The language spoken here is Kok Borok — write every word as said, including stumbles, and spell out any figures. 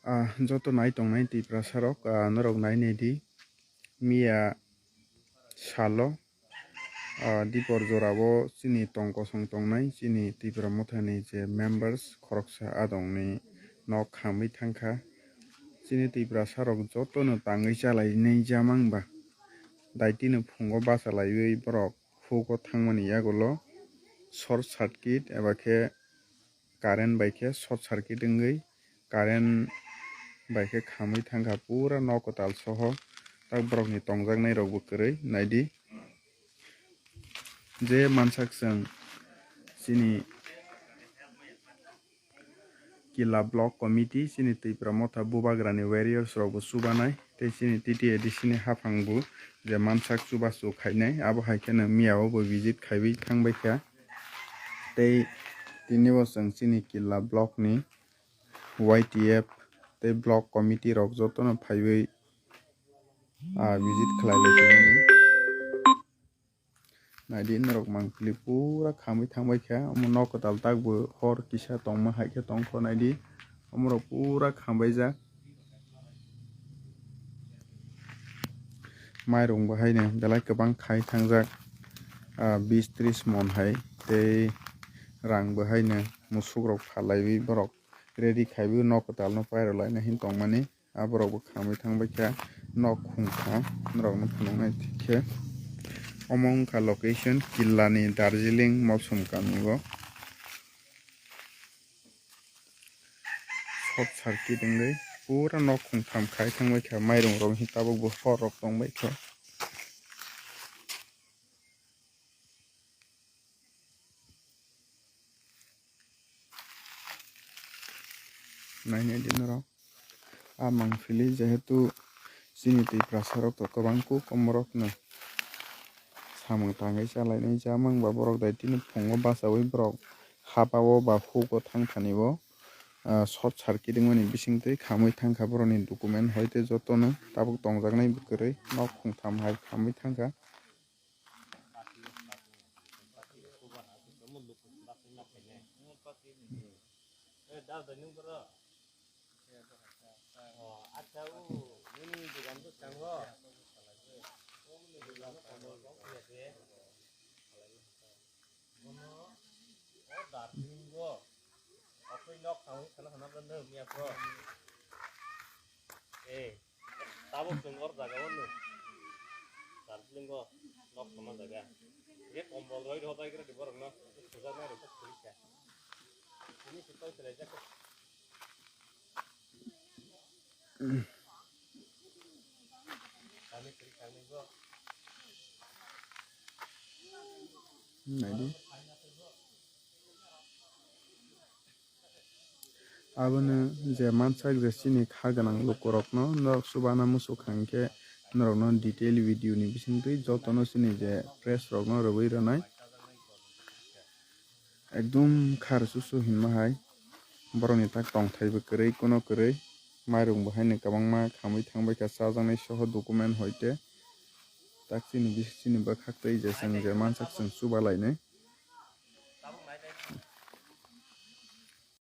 Ah, joto nai tongnai Tiprasa rok, ah, norok nai nai di. Miya salo, ah, dipor jorao chini tong kosong tongnai chini Tipra Mothani je members khoroksa adongni nok khamwi thangkha. Chini Tiprasa rok jotono tangwi chalainai jamang ba. Daitino phungo bachalaiwi borok hugo thangmani yagulo short circuit eba khe current bai khe short circuit wngwi current bai khe khamwi thangkha pura nok kwtal soho. Tak borokni tongjaknai rokbo kwrwi naidi. Je mansak chwng chini Killa Block Committee, chini Tipra Motha Bubagrani warriors rokbo chubanai, tei chini T T A D C ni haphangbo je mansak chubachu khainai, abo hai kheno miya o bo visit khaiwi thangbai kha. Tei tini bo chwng chini Killa Block ni Y T F tei Block Committee rok jotono phaiwi, ah, visit khlai lai tongmani. Naidi norok mangpili pura khamwi thangbai kha, omo nok kwtal takbo hor kisa tongma hai khe tongkho naidi, omorok pura khambaijak. Mairung bo haino belai kwbang khai thangjak, ah, bis tris mon hai, tei rang bo haino musuk rok phalaiwi borok ready khaiwi nok kwtal no pairok laina hin tongmani. Aborok bo khamwi thangbai kha nok khungkha norok no phunuknai khe. Omo wngkha location Killa ni Darjeeling Mopsum kami o. Short circuit wngwi pura nok khungtham khai thangbai kha, mairung rok hi tabuk bo hor rok tongbai kha. Nainai di norok. A mangpili jehetu chini Tiprasa rok to kwbang kuk omorok no samung tangwi chalainai jamang ba borok dai tini phungo bachawi borok hapao ba hugo thang thani bo, ah, short circuit wngmani bisingtwi khamwi thangkha borokni document hoite jotono tabuk tongjaknai bwkrwi nok khungtham hai khamwi thangkha. Tabuk chwng or jaga o nw. Darjeeling o nok tongma jaga. Je kombol roi rw bai gra di borok no. Sujaknai rok khulika. Ini se tong selai jak. Kami kiri kami go. Naidi. Abono je mansak je chini kha gwnang lukurokno norok chubana muchuk kha hinkhe norokno detail video ni bisingtwi jotono chini je press rokno rwui rwnai. Ekdum khar susu hinma hai borokni tak tongthai bo kwrwi kuno kwrwi mairung bo haino kwbangma khamwi thangbai kha chajaknai soho document hoite tak chini bising chini bwkhak twi je chwng je mansak chwng chuba lainai.